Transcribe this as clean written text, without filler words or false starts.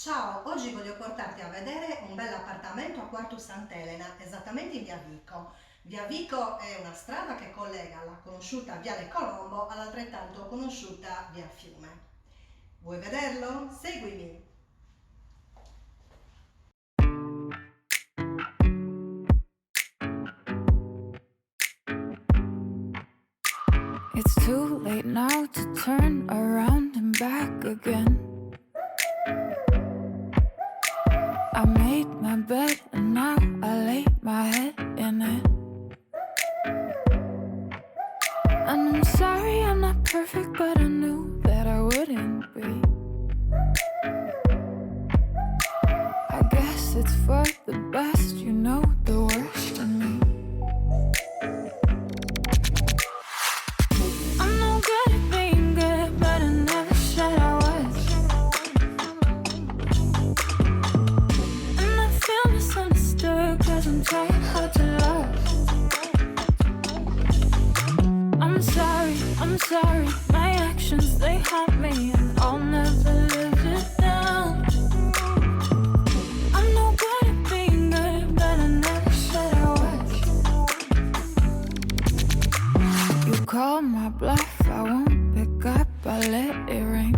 Ciao, oggi voglio portarti a vedere un bell'appartamento a Quartu Sant'Elena, esattamente in via Vico. Via Vico è una strada che collega la conosciuta Viale Colombo all'altrettanto conosciuta Via Fiume. Vuoi vederlo? Seguimi! It's too late now to turn around and back again. I made my bed and now I lay my head in it. And I'm sorry I'm not perfect, but I knew that I wouldn't be. I guess it's for the best, you know the worst in me. I'm no good at being good, but I never said I was. And I feel misunderstood, cause I'm trying hard to love. I'm sorry, I'm sorry, my actions they haunt me, and I'll never live it down. I'm no good at being good, but I never said I was. You call my bluff, I won't pick up, I let it ring.